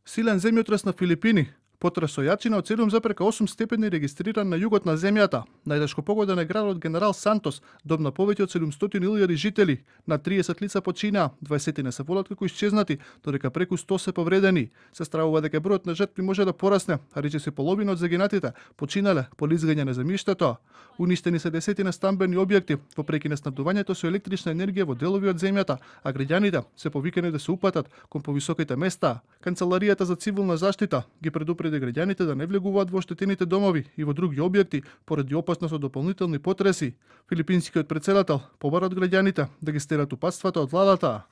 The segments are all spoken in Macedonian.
Силен земјотрес на Филипини. Потрес со јачина од 7,8 степени регистриран на југот на земјата. Најтешко погоден е градот Генерал Сантос, дом на повеќе од 700.000 жители. На 30 лица починаа, 20 не се волат како исчезнати, додека преку 100 се повредени. Се стравува дека бројот на жртви може да порасне, а речиси половина од загинатите починале по лизгање на земјиштето. Уништени се десетина стамбени објекти, вопреки неснабдувањето со електрична енергија во делови од земјата, а граѓаните се повикани да се упатат кон повисоките места. Канцеларијата за цивилна заштита ги предупреди граѓаните да не влегуваат во оштетените домови и во други објекти поради опасност од дополнителни потреси. Филипинскиот претседател побара од граѓаните да ги стерат упатствата од владата.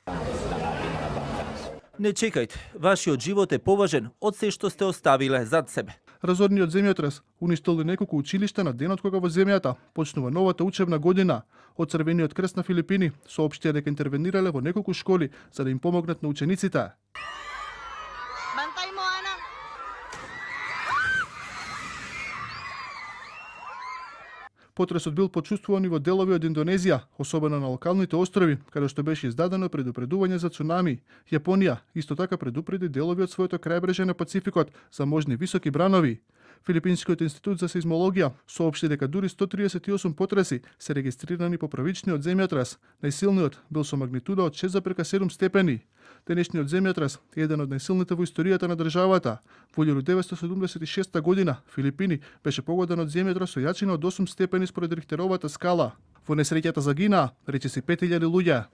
Не чекајте, вашиот живот е поважен од се што сте оставиле зад себе. Разорниот земјотрес уништил неколку училишта на денот кога во земјата почнува новата учебна година. Од Црвениот крст на Филипини соопштија дека интервенирале во неколку школи за да им помогнат на учениците. Потресот бил почувствуван и во делови од Индонезија, особено на локалните острови, каде што беше издадено предупредување за цунами. Јапонија исто така предупреди делови од своето крајбрежје на Пацификот за можни високи бранови. Филипинскиот институт за сеизмологија соопшти дека дури 138 потреси се регистрирани по првичниот земјотрес. Најсилниот бил со магнитуда од 6,7 степени. Денешниот земјотрес е еден од најсилните во историјата на државата. Во 1976 година Филипини беше погоден од земјотрес со јачина од 8 степени според Рихтеровата скала. Во несреќата загинаа речиси 5000 луѓе.